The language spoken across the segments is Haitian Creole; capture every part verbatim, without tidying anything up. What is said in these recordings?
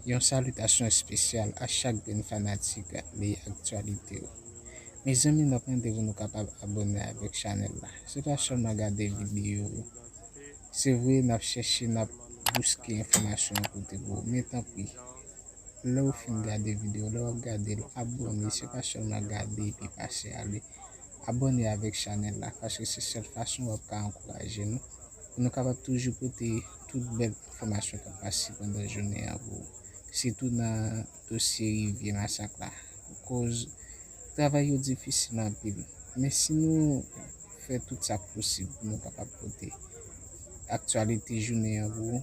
Yon salitasyon espesyal a chak grenn fanatik Li Aktyalite yo. Mezanmi, n ap mande pou nou kapab abòne avèk chanèl la. Se pa sèlman gade videyo yo. Se vre, n ap chèche, n ap bouske enfòmasyon an pote pou ou. Men tanpri, lè w fin gade videyo, lè w ap gade l, abòne. Se pa sèlman gade epi pase ale. Abòne avèk chanèl la, paske se sèl fason w ap ka ankouraje nou, pou nou kapab toujou pote tout bèl enfòmasyon k ap pase pandan jounen an pou ou, sitou nan dosye Rivyè Masak la, akoz travay yo difisil anpil. Men si nou fè tout sa k posib pou nou kapab pote aktyalite jounen an pou ou,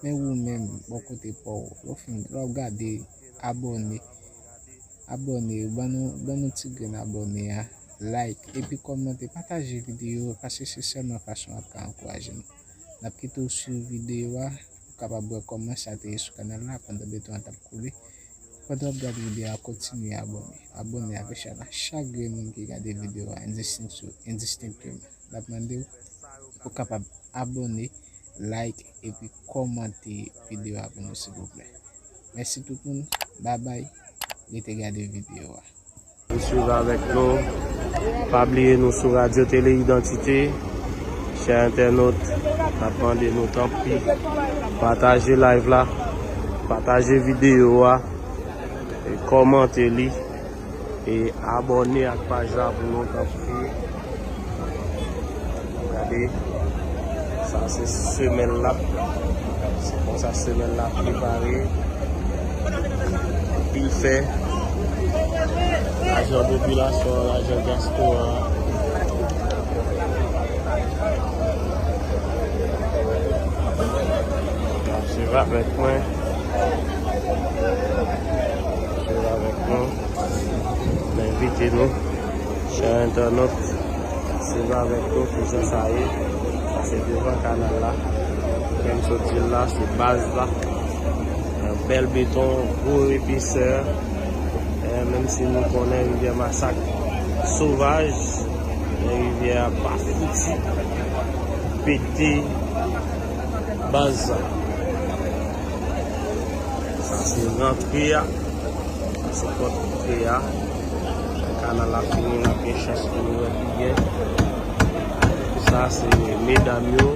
men ou menm, bò kote pa w, lè w fin, lè w ap gade, abòne. Abòne, ban nou, ban nou ti grenn abòne a, like, epi kòmante, pataje videyo a, paske se sèlman fason w ap ka ankouraje nou. N ap kite w swiv videyo a, ou kapab wè kòman sa te ye sou kanal la pandan beton an t ap koule. Pandan w ap gade videyo a, kontinye abòne. Abòne avèk chanèl la. Chak grenn moun ki gade videyo a, endistinkti-, endistinkteman, n ap mande w pou w kapab abòne, like, epi kòmante videyo a pou nou, silvouplè. Mèsi tout moun. Babay. Rete gade videyo a. Swiv avèk nou. Pa bliye nou sou Radyo Tele Idantite. Chè entènot, n ap mande nou tanpri, pataje live la, pataje videyo a, e kòmante li, e abòne ak paj la pou nou tanpri. Gade, sa se semèl la. Se konsa semèl la prepare. Anpil fè. Lajan popilasyon an, lajan dyaspora a. Swiv avèk mwen. Swiv avèk nou. M envite nou, chè entènot, swiv avèk nou kijan sa ye. Sa se devan kanal la. Menm sot di l la, se baz la. Yon bèl beton, gwo epesè. Eh, menm si nou konnen Rivyè Masak sovaj, men rivyè a pa fouti pete baz sa. Sa se rantre a. Sa se pòt rantre a. Lè kanal la fini, n ap gen chans pou nou wè pi byen. Sa se medam yo,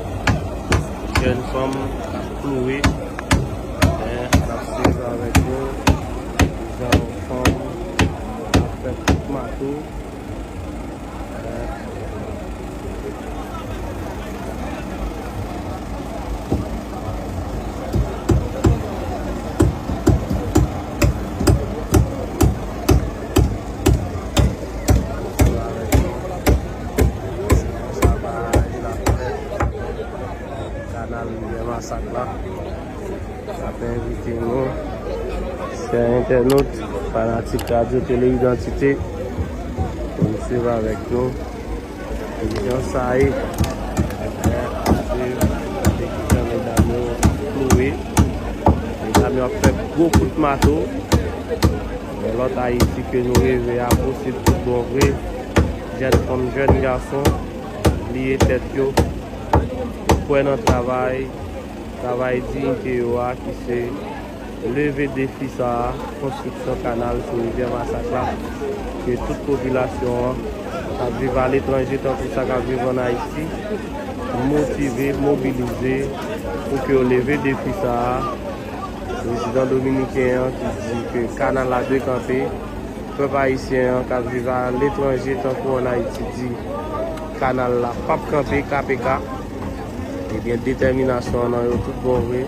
jèn fanm k ap kloure. Men, n ap swiv avèk yo. Jan yon fanm ap fè kout mato. Kanal Rivyè Masak la. N ap envite nou, chè entènot, fanatik Radyo Tele Idantite, pou n swiv avèk nou kijan sa ye. N ap swiv, gade kijan medam yo kloure. Medam yo ap fè gwo kout mato. Men lòt Ayiti ke nou reve a posib tout bon vre. Jèn fanm, jèn gason, pliye tèt yo, kwè nan travay, travay diyite yo a, ki se leve defi sa a, konstriksyon kanal sou Rivyè Masak la, ke tout popilasyon an k ap viv aletranje, tankou sa k ap viv ann Ayiti, motive, mobilize pou ke yo leve defi sa a. Prezidan dominiken an ki di ke kanal la dwe kanpe, pèp ayisyen an k ap viv aletranje tankou ann Ayiti di kanal la p ap kanpe, K P K. Ebyen, detèminasyon an nan yo tout bon vre.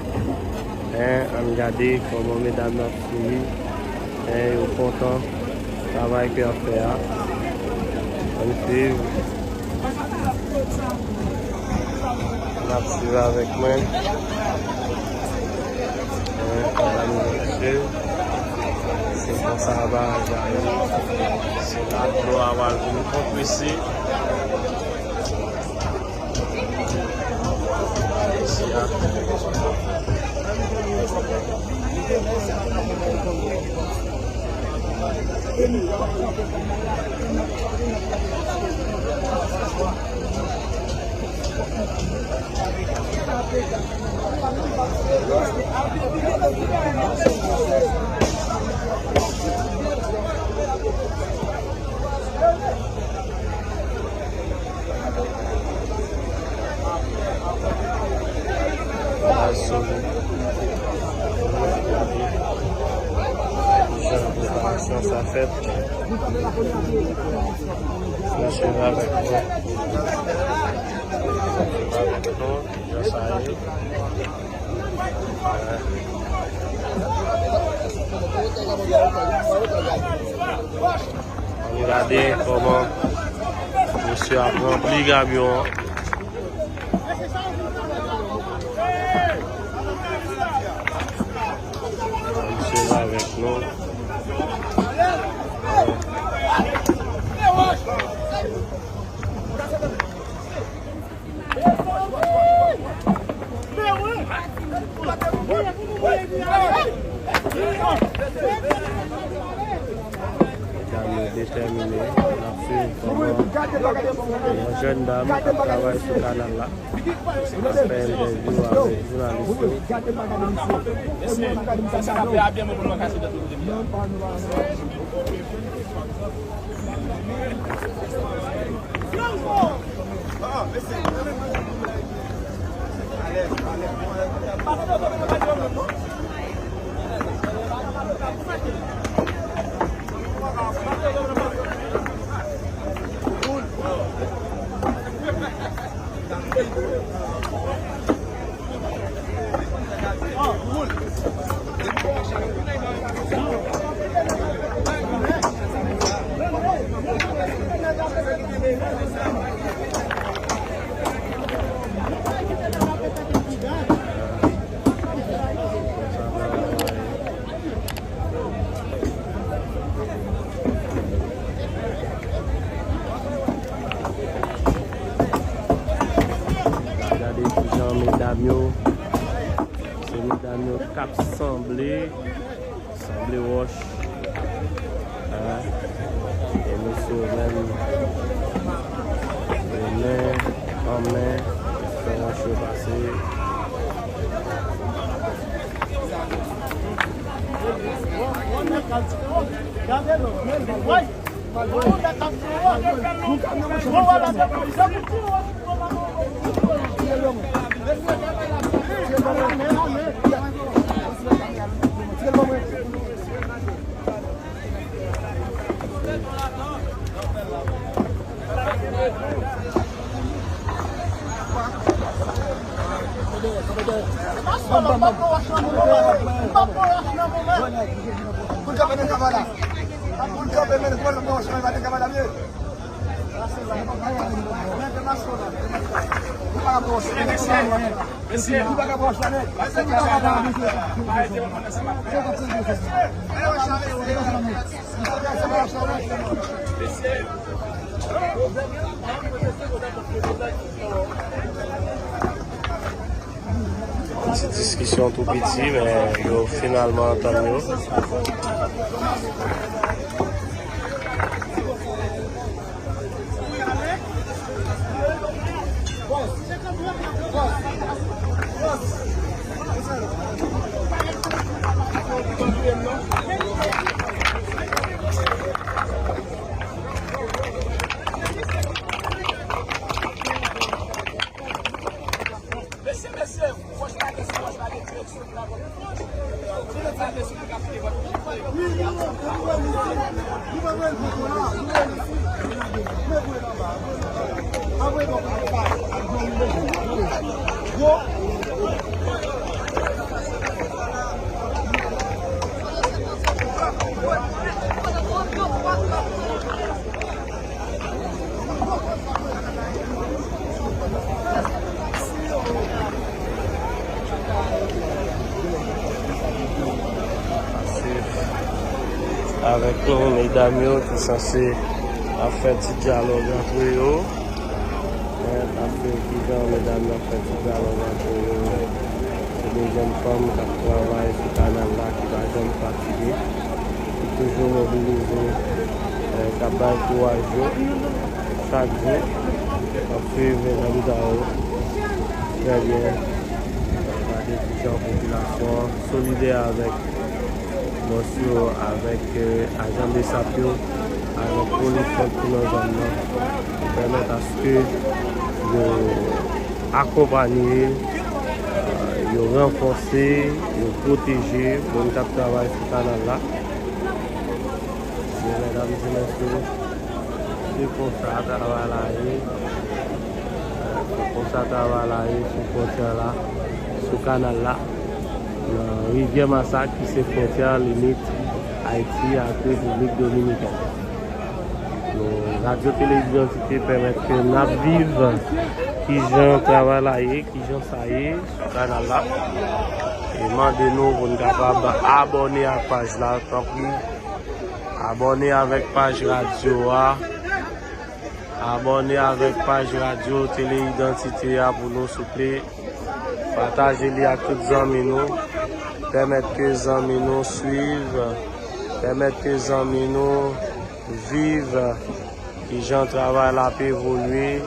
Hein, ann gade kòman medam yo ap souri. Hein, yo kontan travay ke y ap fè a. Ann swiv. N ap swiv avèk mwen. Hein, medam yo ap swiv. Se konsa bagay la ye. Se la dlo a pral vin konprese. Fèt. Mesye avèk nou. Avèk nou, jan sa ye. Ann gade kòman mesye ap ranpli kamyon an. Mesye avèk nou. Medam yo detèmine, n ap swiv kòman yon jèn dam ap travay sou kanal la, ap fè entèvyou avèk jounalis yo. Gade kijan medam yo, se medam yo k ap sanble, sanble wòch. A, e mesye yo menm, yo men an men, fè wòch yo pase. Ti diskisyon tou piti, men yo finalman antann yo. Avèk nou, medam yo ki sanse ap fè ti dyalòg antre yo. Wè, paske kijan medam yo ap fè ti dyalòg antre yo. Se de jèn fanm k ap travay sou kanal la ki pa janm fatige, ki toujou mobilize, eh, k ap bay kouraj yo chak jou. N ap swiv medam sa yo trè byen. Gade kijan popilasyon an solidè avèk bòs yo, avèk, eh, ajan BSAP yo, avèk polis yo ki nan zòn nan, pou pèmèt aske yo akonpanye, eh, yo ranfòse, yo pwoteje moun k ap travay sou kanal la. Medam e mesye, se konsa travay la ye. Se konsa travay la ye sou fwontyè la, sou kanal la. Nan Rivyè Masak, ki se fwontyè limit Ayiti ak Repiblik Dominikèn. Nou, Radyo Tele Idantite pèmèt ke n ap viv kijan travay la ye, kijan sa ye sou kanal la. E mande nou pou n kapab abòne ak paj la, tanpri. Abòne avèk paj radyo a. Abòne avèk paj Radyo Tele Idantite a pou nou, souple. Pataje li ak tout zanmi nou. Pèmèt ke zanmi nou swiv. Pèmèt ke zanmi nou viv kijan travay la ap evolye.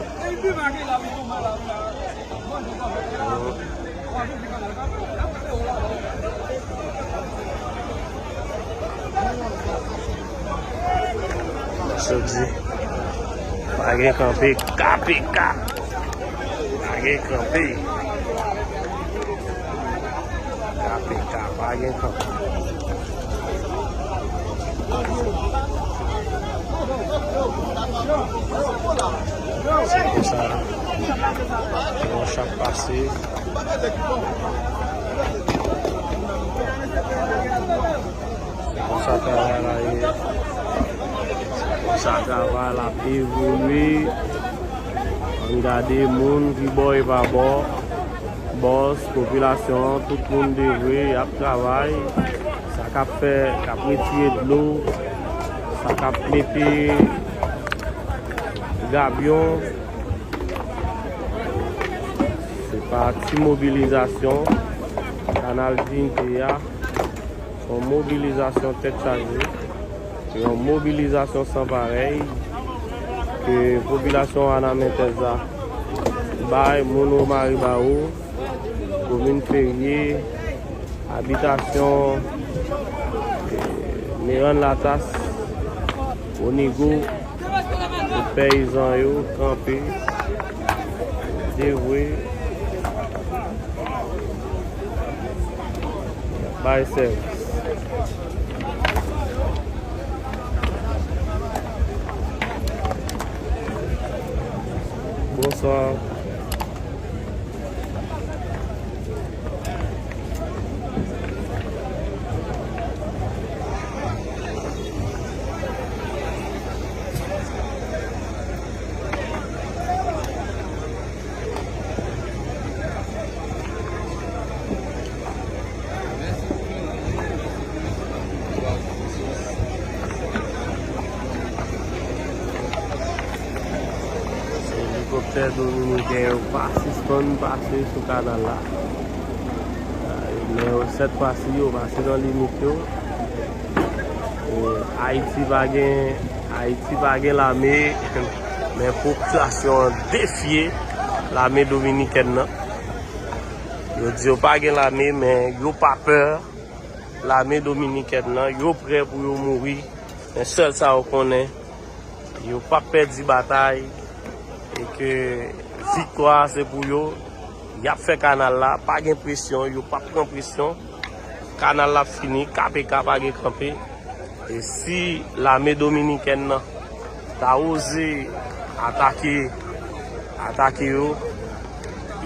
Jodi, pa gen kanpe, K P K. Pa gen kanpe. K P K, pa gen kanpe. Se konsa, se konsa k ap pase. Se konsa travay la ye. Se konsa travay la ap evolye. Ann gade moun ki bò e pa bò. Bòs, popilasyon an, tout moun devwe, y ap travay. Sa k ap fè, k ap retire dlo, sa k ap mete gabyon. Se pa ti mobilizasyon Kanal Diyite a. Se yon mobilizasyon tèt chaje. Se yon mobilizasyon san parèy ke popilasyon Wanament la bay moun Womaribawo, komin Ferye, abitasyon, eh, Merann Latas, Onigo, tout peyizan yo kanpe, devwe, bay sèvis. Bonswa. Elikoptè dominiken yo pa sispann pase sou kanal la. Men yo, sèt fwa si yo pase nan limit yo. E, Ayiti pa gen, Ayiti pa gen lame, men popilasyon an defye lame dominikèn nan. Yo di yo pa gen lame, men yo pa pè lame dominikèn nan. Yo prè pou yo mouri, men sèl sa yo konnen, yo p ap pèdi batay e ke viktwa a se pou yo. Y ap fè kanal la, pa gen presyon, yo p ap pran presyon. Kanal la ap fini, K P K pa gen kanpe. E si lame dominikèn nan ta oze atake, atake yo,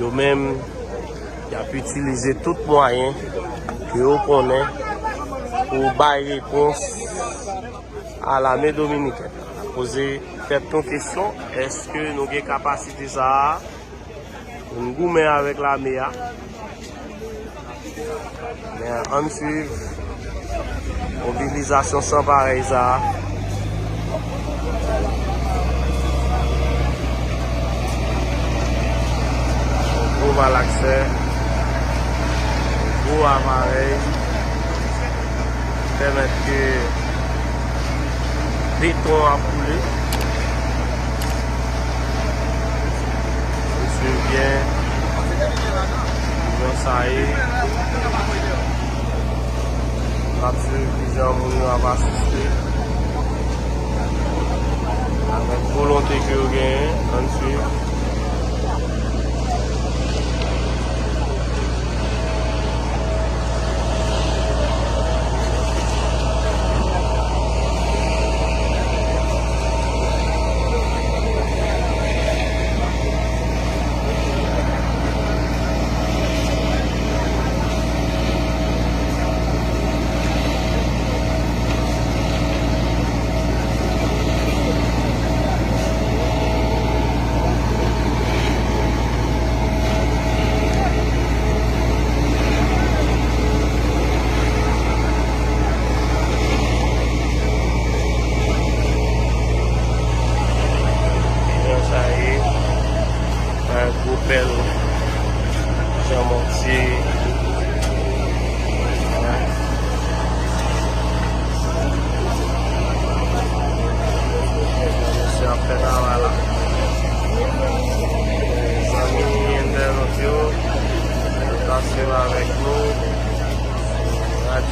yo menm, y ap itilize tout mwayen ke yo konnen pou bay repons a lame dominikèn. N ap poze tèt nou kesyon, èske nou gen kapasite sa a pou n goumen avèk lame a? Men ann swiv mobilizasyon san parèy sa a. Gwo malaksè, gwo aparèy, pèmèt ke beton ap koule. N swiv byen kijan sa ye. N ap swiv kijan moun yo ap asiste. Avèk volonte ke yo genyen, ann swiv.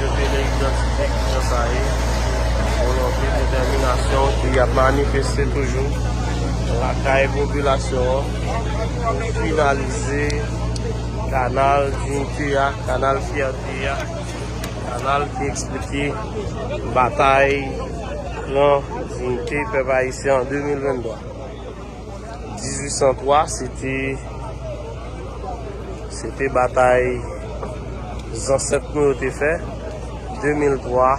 Yo te gen idantite ki jan sa ye. Volonte, detèminasyon ki ap manifeste toujou lakay popilasyon an pou finalize kanal diyite a, kanal fyète a, kanal ki eksplike batay pran diyite pèp ayisyen an de mil venntwa. Dizuit san twa, se te, se te batay zansèt nou yo te fè. De mil twa,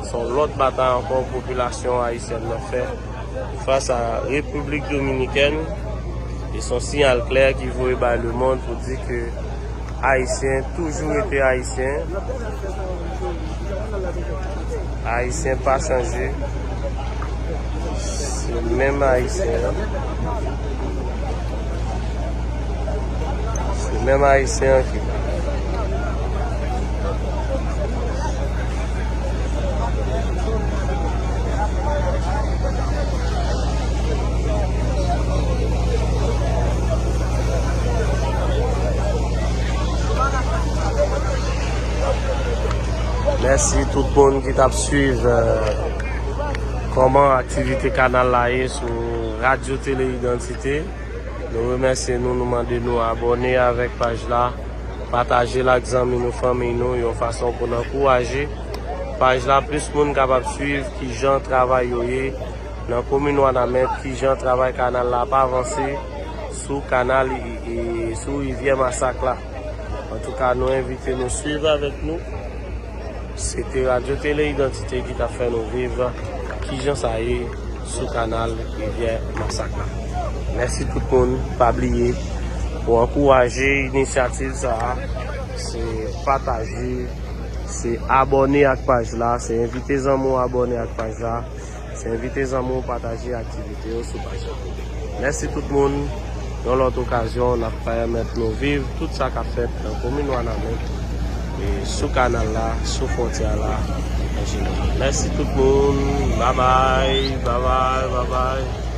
se yon lòt batay ankò popilasyon ayisyèn nan fè fas a Repiblik Dominikèn. E se yon siyal klè ki voye bay lemonn pou di ke Ayisyen toujou rete Ayisyen. Ayisyen pa chanje. Se menm Ayisyen an. Se menm Ayisyen an ki la. Mèsi tout moun ki t ap swiv, euh, kòman aktivite kanal la ye sou Radyo Tele Idantite. Nou remèsye nou, nou mande nou abòne avèk paj la, pataje l ak zanmi nou, fanmi nou, yon fason pou n ankouraje paj la, plis moun kapab swiv kijan travay yo ye nan komin Wanament, kijan travay kanal la ap avanse sou kanal, e, e, sou rivyè Masak la. Antouka, nou envite nou swiv avèk nou. Se te Radyo Tele Idantite ki t ap fè nou viv kijan sa ye sou kanal rivyè Masak la. Mèsi tout moun, pa bliye pou ankouraje inisyativ sa a, se pataje, se abòne ak paj la, se envite zanmi w abòne ak paj la, se envite zanmi w pataje aktivite yo sou paj la. Mèsi tout moun. Yon lòt okazyon, n ap pèmèt nou viv tout sa k ap fèt nan komin Wanament, e sou kanal la, sou fwontyè la, an jeneral. Mèsi tout moun. Babay, babay, babay.